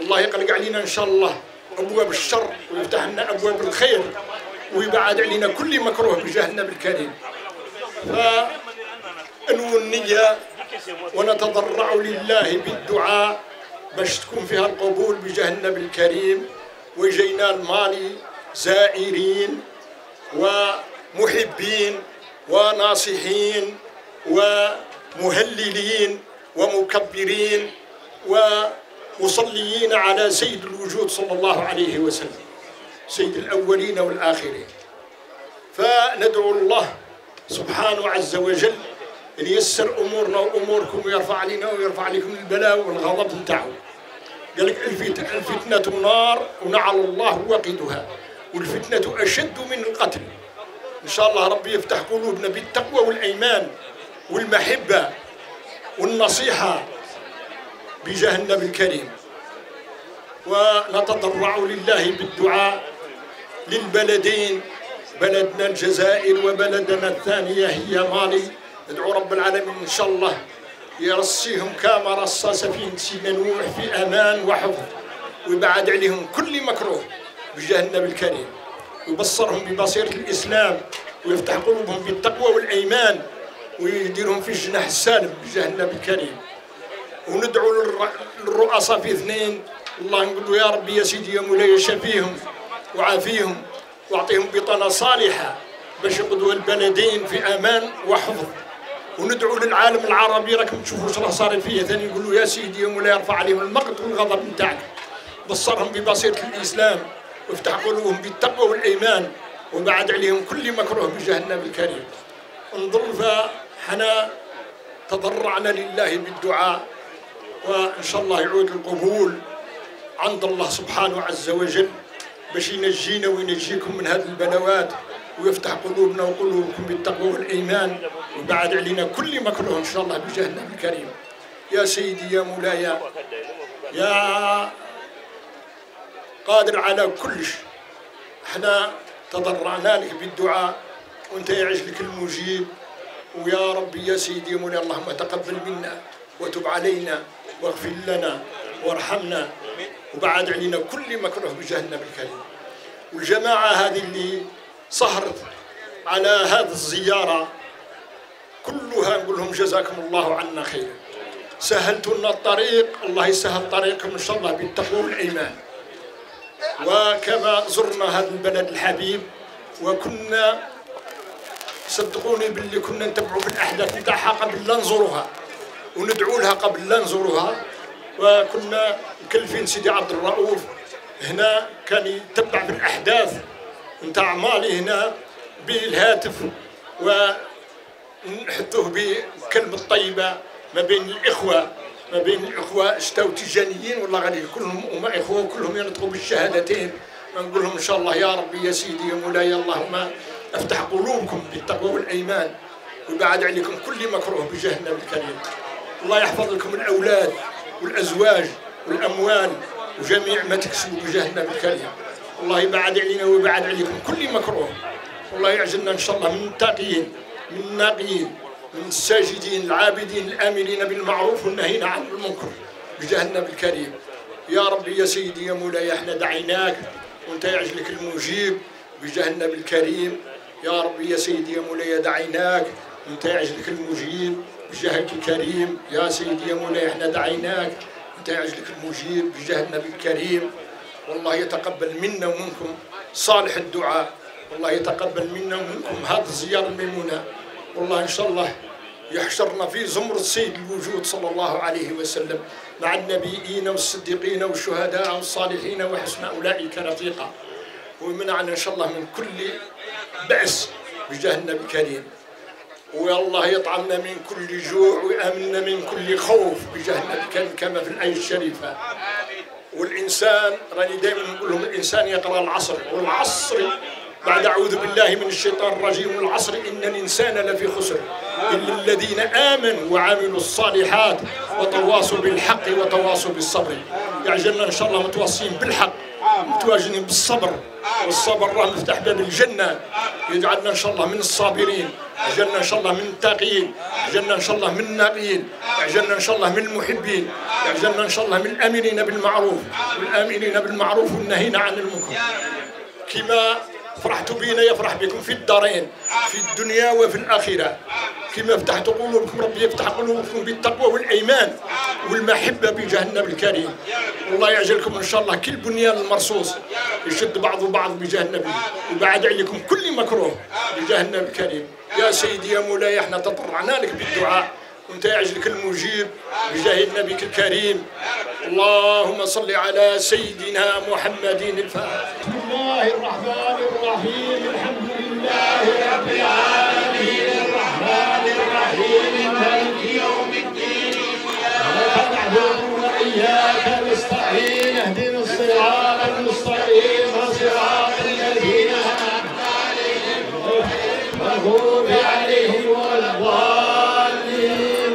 الله يقلق علينا إن شاء الله أبواب الشر ويفتح لنا أبواب الخير، ويبعد علينا كل مكروه بجاه النبي الكريم. فأنو النية ونتضرع لله بالدعاء باش تكون فيها القبول بجاه النبي الكريم. وجينا المالي زائرين ومحبين وناصحين ومهللين ومكبرين ومصليين على سيد الوجود صلى الله عليه وسلم، سيد الأولين والآخرين. فندعو الله سبحانه عز وجل أن ييسر أمورنا وأموركم ويرفع علينا ويرفع عليكم البلاء والغضب نتاعو. قال لك الفتنة نار ونعل الله وقدها، والفتنة أشد من القتل. إن شاء الله ربي يفتح قلوبنا بالتقوى والأيمان والمحبة والنصيحة بجاه النبي الكريم. ونتضرع لله بالدعاء للبلدين، بلدنا الجزائر وبلدنا الثانية هي مالي. ندعو رب العالمين إن شاء الله يرصيهم كما رصى سفينة سيدنا نوح في أمان وحفظ، ويبعد عليهم كل مكروه بجاه النبي الكريم، ويبصرهم ببصيرة الإسلام، ويفتح قلوبهم بالتقوى والأيمان، ويديرهم في الجناح السالم بجاه النبي الكريم. وندعو للرؤساء في اثنين، الله نقول له يا ربي يا سيدي يا مولاي شفيهم وعافيهم واعطيهم بطانة صالحة باش يقودوا البلدين في أمان وحفظ. وندعو للعالم العربي، راكم تشوفوا واش راه صار فيه ثاني، نقولوا يا سيدي يا مولاي ارفع عليهم المقت والغضب نتاعك، بصرهم ببصيرة الإسلام، وافتح قلوبهم بالتقوى والإيمان، وبعد عليهم كل مكروه بجاه النبي الكريم. انظر فحنا تضرعنا لله بالدعاء، وإن شاء الله يعود القبول عند الله سبحانه عز وجل باش ينجينا وينجيكم من هذه البلوات، ويفتح قلوبنا وقلوبكم بالتقوى والإيمان، ويبعد علينا كل مكروه إن شاء الله بجاه النبي الكريم. يا سيدي يا مولاي يا قادر على كل شيء، احنا تضرعنا لك بالدعاء وانت يعجلك المجيب. ويا ربي يا سيدي يا مولاي اللهم تقبل منا وتب علينا واغفر لنا وارحمنا، وبعد علينا كل مكروه بجاه النبي الكريم. والجماعة هذه اللي سهرت على هذه الزيارة كلها نقول لهم جزاكم الله عنا خيرا، سهلتوا لنا الطريق، الله يسهل طريقكم إن شاء الله بالتقوى والإيمان. وكما زرنا هذا البلد الحبيب، وكنا صدقوني باللي كنا نتبعوا في الأحداث نتاعها قبل لا نزوروها، وندعو لها قبل لا نزوروها. وكنا مكلفين سيدي عبد الرؤوف هنا كان يتبع بالاحداث نتاع مالي هنا بالهاتف، ونحثوه بكلمة طيبة ما بين الإخوة، ما بين الإخوة شتاو تيجانيين والله غادي كلهم هما إخوة وكلهم ينطقوا بالشهادتين. نقول لهم إن شاء الله يا ربي يا سيدي يا مولاي اللهم افتح قلوبكم بالتقوى والأيمان ويبعد عليكم كل مكروه بجاه النبي الكريم. الله يحفظ لكم الأولاد والأزواج والأموال وجميع ما تكسبوا بجاه النبي الكريم. الله يبعد علينا ويبعد عليكم كل مكروه. والله يعجلنا إن شاء الله من التقيين، من الناقيين، من الساجدين العابدين الآمرين بالمعروف والنهين عن المنكر بجاه النبي الكريم. يا ربي يا سيدي يا مولاي احنا دعيناك وانت يعجلك المجيب بجاه النبي الكريم. يا ربي يا سيدي يا مولاي دعيناك وانت يعجلك المجيب بجاهك الكريم. يا سيدي يا مولاي احنا دعيناك وانت يعجلك المجيب بجاه النبي الكريم. والله يتقبل منا ومنكم صالح الدعاء، والله يتقبل منا ومنكم هذه الزيارة الميمونة. والله إن شاء الله يحشرنا في زمرة سيد الوجود صلى الله عليه وسلم مع النبيين والصديقين والشهداء والصالحين وحسن أولئك رفيقا، ويمنعنا إن شاء الله من كل بأس بجاه النبي الكريم. والله يطعمنا من كل جوع ويأمننا من كل خوف بجاه النبي الكريم كما في الآية الشريفة. والإنسان راني دائما نقول لهم الإنسان يقرأ العصر، والعصر بعد أعوذ بالله من الشيطان الرجيم، والعصر إن الإنسان لفي خسر إلا الذين آمنوا وعملوا الصالحات وتواصوا بالحق وتواصوا بالصبر. يعجلنا إن شاء الله متواصين بالحق متواجدين بالصبر، والصبر راه مفتاح باب الجنة. يجعلنا إن شاء الله من الصابرين، يجعلنا إن شاء الله من التقيين، يجعلنا إن شاء الله من الناقيين، يجعلنا إن شاء الله من المحبين، يجعلنا إن شاء الله من الآمرين بالمعروف والآمرين بالمعروف والنهين عن المنكر. كما فرحتوا بينا يفرح بكم في الدارين، في الدنيا وفي الآخرة. كما فتحتوا قلوبكم ربي يفتح قلوبكم بالتقوى والأيمان والمحبة بجاه النبي الكريم. والله يعجلكم إن شاء الله كل بنيان المرصوص يشد بعضه بعض بجاه النبي، ويبعد عليكم كل مكروه بجاه النبي الكريم. يا سيدي يا مولاي احنا تطرعنا لك بالدعاء وانت يعجلك المجيب بجاه النبي الكريم. اللهم صل على سيدنا محمد الفاتح. بسم الله الرحمن الرحيم، الحمد لله رب العالمين، الرحمن الرحيم، مالك يوم الدين، إياك نعبد وإياك نستعين، اهدنا الصراط المستقيم، صراط الذين أنعمت عليهم غير المغضوب عليهم ولا الضالين،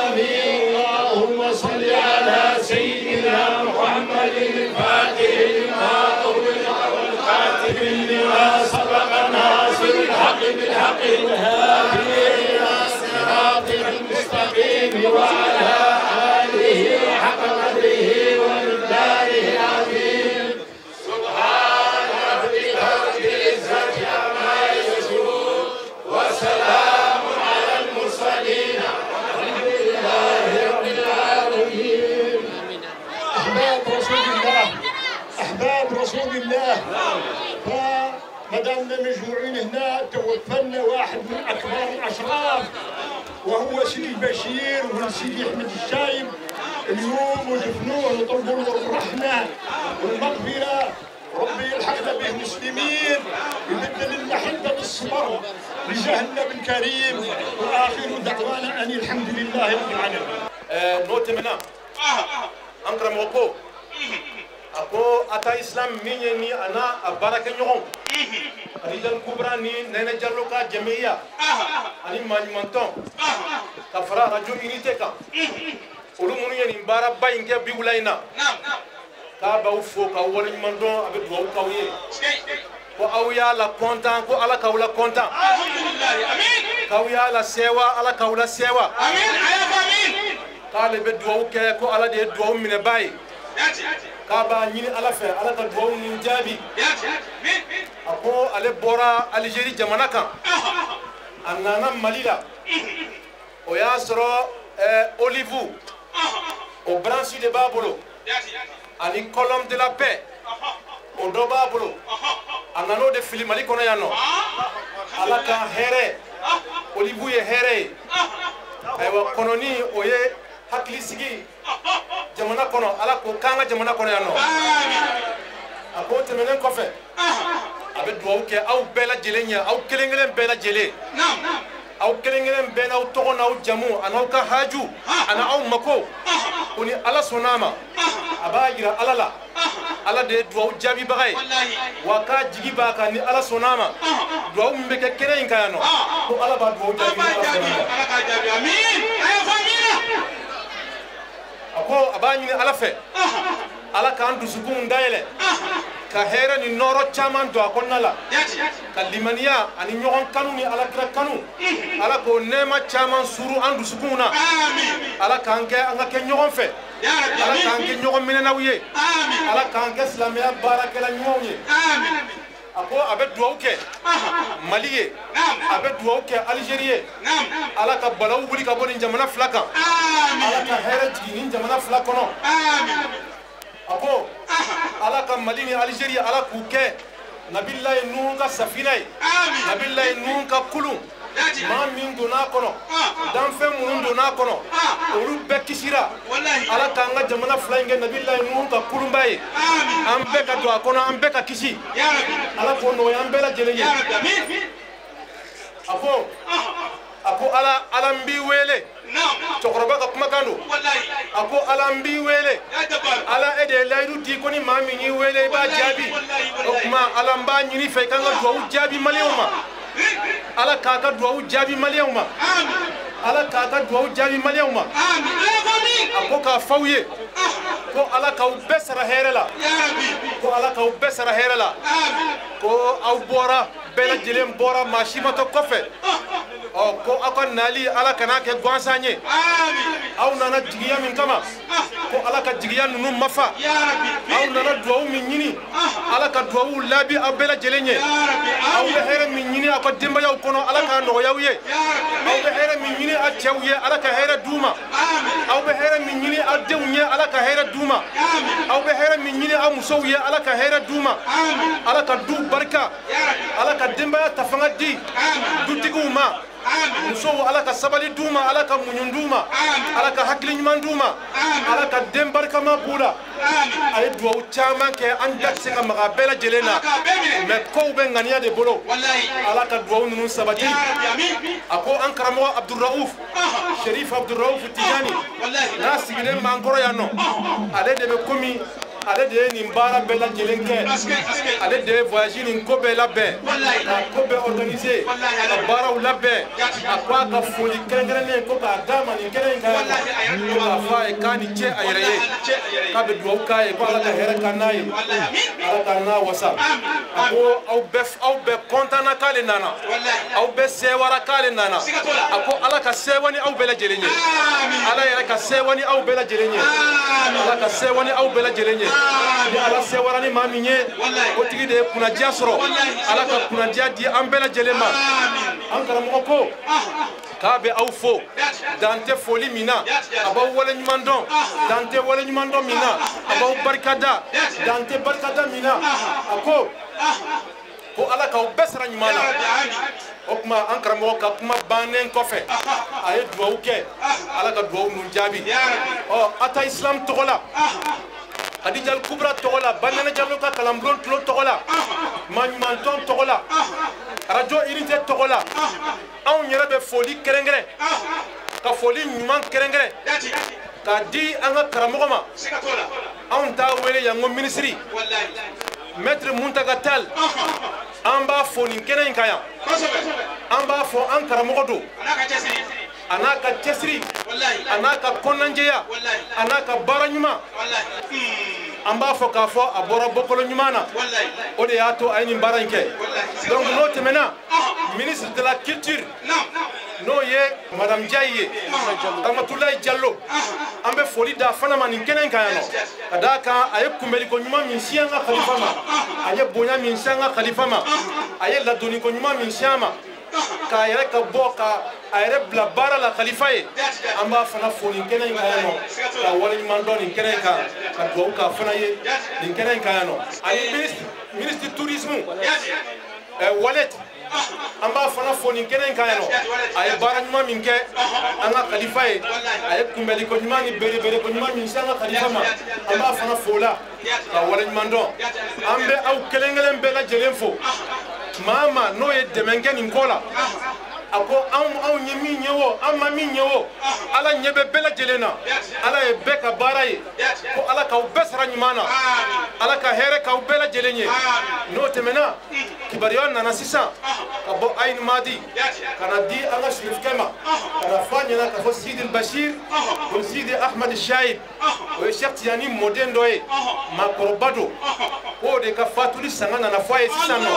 آمين. اللهم صل على سيدنا محمد الفاتح لما أغلق والخاتم لما سبق، ناصر الحق بالحق، الهادي إلى صراط المستقيم، وعلى آله حق قدره ومقداره العظيم. سبحان ربك رب العزة عما يصفون، وسلام على المرسلين، والحمد لله رب العالمين. أحباب رسول الله، أحباب رسول الله، فمادامنا مجموعين هنا توفلنا واحد من أكبر الأشراف وهو سيدي البشير وسيدي أحمد الشايب. اليوم ودفنوه وطلبوا له الرحمة والمغفرة، ربي يلحقنا به مسلمين، يبدل المحبة بالصبر بجاه النبي الكريم. وآخر دعوانا أن الحمد لله رب العالمين. N'o tɛmɛna, an karamɔgɔ ko a ko ata islam min ye ni a n'a a baarakɛɲɔgɔnw Rijal Kubra ni Nɛnɛ Jalo ka jɛmɛya ani maɲumantɔn ka fara radio unité kan, olu minnu ye nin baaraba in kɛ bi wula in na, k'a b'aw fo k'aw waleɲuman dɔn, a bɛ dugawu k'aw ye ko aw y'a la kɔntan, ko Ala k'aw la kɔntan, k'aw y'a la sɛwa, Ala k'aw la sɛwa, k'ale bɛ dugawu kɛ ko Ala de ye dugawu minɛbaa ye, k'a b'a ɲini Ala fɛ Ala ka dugawu ninnu jaabi. A ko ale bɔra Alizeri jamana kan, a nana Mali la, o y'a sɔrɔ Olive o branche de b'a bolo ani colombe de la paix o dɔ b'a bolo, a nan'o de fili Mali kɔnɔ yan nɔ. Ala ka hɛrɛ, Olive ye hɛrɛ ye, ayiwa kɔnɔni o ye hakili sigi jamana kɔnɔ, Ala k'o k'an ka jamana kɔnɔ yan nɔ. A ko tɛmɛnen kɔfɛ, a bɛ dugawu kɛ aw bɛɛ lajɛlen ye, aw kelen kelen bɛɛ lajɛlen, aw kelen kelen bɛɛ n'aw tɔgɔ n'aw jamu an'aw ka haju an'aw mako. Ko ni Ala sɔnn'a ma, a b'a yira Ala la, Ala de ye dugawu jaabibaga ye, wa k'a jigi b'a kan ni Ala sɔnn'a ma, dugawu min bɛ kɛ kɛnɛ in kan yan nɔ, ko Ala b'a dugawu jaabi. A ko a b'a ɲini Ala fɛ, Ala k'an dusukunw dayɛlɛ, ka hɛrɛ ni nɔɔrɔ caman don a kɔnɔna la, ka limaniya ani ɲɔgɔn kanu ni Alakira kanu, Ala k'o nɛɛma caman suru an dusukunw na. Ala k'an kɛ an ka kɛ ɲɔgɔn fɛ, Ala k'an kɛ ɲɔgɔn minɛnaw ye, Ala k'an kɛ silamɛya baarakɛla ɲumanw ye. A ko a bɛ dugawu kɛ Mali ye, a bɛ dugawu kɛ Algérie ye, Ala ka balawu wuli ka bɔ nin jamana fila kan, Ala ka hɛrɛ jigin nin jamana fila kɔnɔ. A ko Ala ka Mali ni Algérie, Ala k'u kɛ Nabilayi Nuhu ka safina ye, Nabilayi Nuhu ka kulun, maa min donna a kɔnɔ, danfɛn minnu donna a kɔnɔ, olu bɛɛ kisira. Ala k'an ka jamana fila in kɛ Nabilayi Nuhu ka kulunba ye, an bɛɛ ka don a kɔnɔ, an bɛɛ ka kisi. Ala k'o nɔgɔya an bɛɛ lajɛlen ye. A ko Ala, Ala n b'i wele. Cɛkɔrɔba ka kumakan don. A ko Ala n b'i wele, Ala e de ye layidu di ko ni maa min y'i wele i b'a jaabi. O tuma Ala n b'a ɲini fɛ i k'an ka dugawu jaabi maliyɛnw ma. Ala k'a ka dugawu jaabi maliyɛnw ma. Ala k'a ka dugawu jaabi maliyɛnw ma. A ko k'a f'aw ye ko Ala k'aw bɛɛ sara hɛrɛ la, ko Ala k'aw bɛɛ sara hɛrɛ la, ko aw bɔra, bɛɛ lajɛlen bɔra, maa si ma to kɔfɛ. Ɔ ko aw ka nali Ala kan'a kɛ gansan ye. Aw nana jigiya min kama, ko Ala ka jigiya ninnu ma fa. Aw nana dugawu min ɲini, Ala ka dugawu laabi aw bɛɛ lajɛlen ye. Aw bɛ hɛrɛ min ɲini aw ka denbayaw kɔnɔ, Ala k'a nɔgɔya aw ye. Aw bɛ hɛrɛ min ɲini aw cɛw ye, Ala ka hɛrɛ d'u ma. Aw bɛ hɛrɛ min ɲini aw denw ye, Ala ka hɛrɛ d'u ma. Aw bɛ hɛrɛ min ɲini aw musow ye, Ala ka hɛrɛ d'u ma. Ala ka du barika, Ala ka denbaya tafanga di dutigiw ma. Musow, Ala ka sabali d'u ma, Ala ka muɲu d'u ma, Ala ka hakili ɲuman d'u ma, Ala ka den barikama b'u la. A ye dugawu caman kɛ, an da tɛ se ka maga a bɛɛ lajɛlen na, mɛ kow bɛ ŋaniya de bolo. Ala ka dugawu ninnu sabati. A ko an karamɔgɔ Abdurauf, Sherif Abdurauf Tijani, n'a sigilen b'an kɔrɔ yan nɔ, ale de bɛ komi ale de ye nin baara bɛɛ lajɛlen kɛ, ale de ye voyage nin ko bɛɛ labɛn, ka ko bɛɛ organiser, ka baaraw labɛn. A ko a ka foli kɛrɛnkɛrɛnnen ko k'a d'a ma nin kɛnɛ in kan yan nɔ, ko k'a fɔ a ye k'a ni ce a yɛrɛ ye, k'a bɛ dugawu k'a ye, ko Ala ka hɛrɛ k'an n'a ye, Ala k'an n'a wasa. A ko aw bɛɛ kɔntanna k'ale nana, aw bɛɛ sɛwara k'ale nana. A ko Ala ka sɛwa ni aw bɛɛ lajɛlen ye, Ala yɛrɛ ka sɛwa ni aw bɛɛ lajɛlen ye, Ala ka sɛwa ni aw bɛɛ lajɛlen ye. Ni Ala sɛwara ni maa min ye, o tigi de ye kunnadiya sɔrɔ. Ala ka kunnadiya di an bɛɛ lajɛlen ma. An karamɔgɔ ko k'a bɛ aw fo dan tɛ foli min na, a b'aw waleɲuman dɔn dan tɛ waleɲuman dɔn min na, a b'aw barikada dan tɛ barikada min na. A ko Ala k'aw bɛɛ sara ɲuman na. O tuma an karamɔgɔ ka kuma bannen kɔfɛ, a ye dugawu kɛ, Ala ka dugawu ninnu jaabi. Ɔ Ata Islam tɔgɔ la, Khadija Kubra tɔgɔ la, Banana Jalo ka kalanbulon tulo tɔgɔ la, maɲumantɔn tɔgɔ la, Radio Unité tɔgɔ la, anw yɛrɛ bɛ foli kɛrɛnkɛrɛn, ka foli ɲuman kɛrɛnkɛrɛn k'a di an ka karamɔgɔ ma. Anw t'a wele yan ko minisiri, Maître Mountaga Tall, an b'a fo nin kɛnɛ in kan yan. An b'a fɔ an karamɔgɔ don, a n'a ka cɛsiri, a n'a ka kɔnɔnajɛya, a n'a ka baara ɲuman. An b'a fɔ k'a fɔ a bɔra bɔkolo ɲuman na, o de y'a to a ye nin baara in kɛ. Donc n'o tɛmɛna, ministre de la culture n'o ye madame Ndiaye ye, Ramatoulaye Diallo, an bɛ foli d'a fana ma nin kɛnɛ in kan yan nɔ, ka d'a kan a ye kunbɛliko ɲuman min si an ka khalifa ma, a ye bonya min si an ka khalifa ma, a ye ladonniko ɲuman min si an ma, k'a yɛrɛ ka bɔ ka a yɛrɛ bila baara la khalifa ye. An b'a fana fo nin kɛnɛ in kan yan nɔ, ka waleɲuman dɔn nin kɛnɛ in kan, ka dugawu k'a fana ye nin kɛnɛ in kan yan nɔ. Ani ministre tourisme Walet, an b'a fana fo nin kɛnɛ in kan yan nɔ a ye baara ɲuman min kɛ an ka kalifa ye a ye kunbɛliko ɲuman ni berebereko ɲuman min se an ka kalifa ma an b'a fana fo la ka waleɲuman dɔn an bɛ aw kelen kelen bɛɛ lajɛlen fo maa maa n'o ye dɛmɛ kɛ nin ko la a ko anw ye min ye o an ma min ye o ala ɲɛ bɛ bɛɛ lajɛlen na ala ye bɛɛ ka baara ye ko ala k'aw bɛɛ sara ɲuman na ala ka hɛrɛ k'aw bɛɛ lajɛlen ye n'o tɛmɛna kibaruya nana sisan ka bɔ Ayin Madi ka na di an ka sirifukɛ ma ka na fɔ a ɲɛna k'a fɔ Sidi Bashir ko Sidi Ahmad Shayib o ye Cheikh Tijani mɔden dɔ ye maakɔrɔba don k'o de ka fatuli sanga nana fɔ a ye sisan nɔ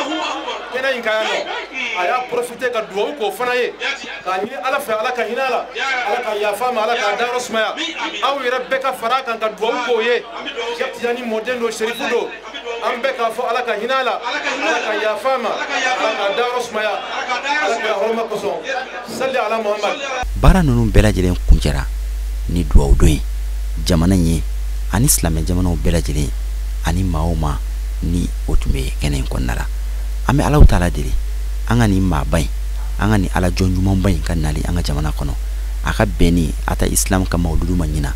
kɛnɛ in kan yan nɔ a y'a profiter ka dugawu k'o fana ye k'a ɲini ala fɛ ala ka hinɛ a la ala ka yafa ma ala k'a dayɔrɔ sumaya aw yɛrɛ bɛɛ ka fara a kan ka dugawu k'o ye Cheikh Tijani mɔden don serifu don an bɛɛ k'a fɔ ala ka hinɛ a la ala ka yafa ma ala k'a dayɔrɔ sumaya ala ka hɔrɔma kosɔn sali ala Muhammad. Baara ninnu bɛɛ lajɛlen kuncɛra ni dugawu don ye jamana in ye ani silamɛ jamanaw bɛɛ lajɛlen ani maa o maa ni o tun bɛ kɛnɛ in kɔnɔna la an bɛ Alahu taala deli an ka nin maaba in an ka nin ala jɔn ɲumanba in ka nali an ka jamana kɔnɔ a ka bɛn ni ata islam ka mawuludu ma ɲina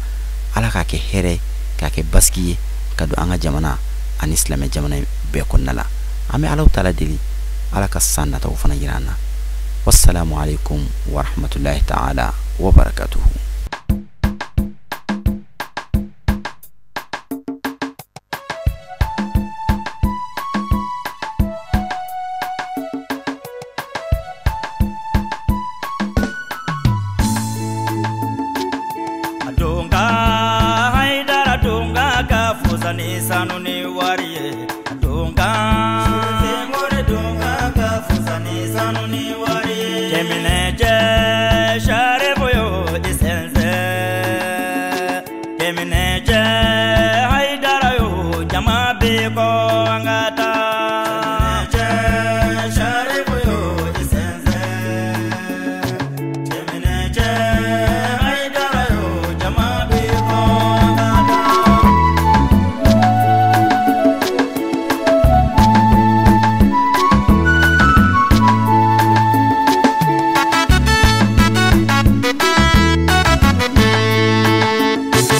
ala k'a kɛ hɛrɛ k'a kɛ basigi ye ka don an ka jamana ani silamɛ jamana bɛɛ kɔnɔna la an bɛ Alahu taala deli ala ka san nataw fana yira an na wassalamu alaikum warahmatullahi taala wabarakatuhu.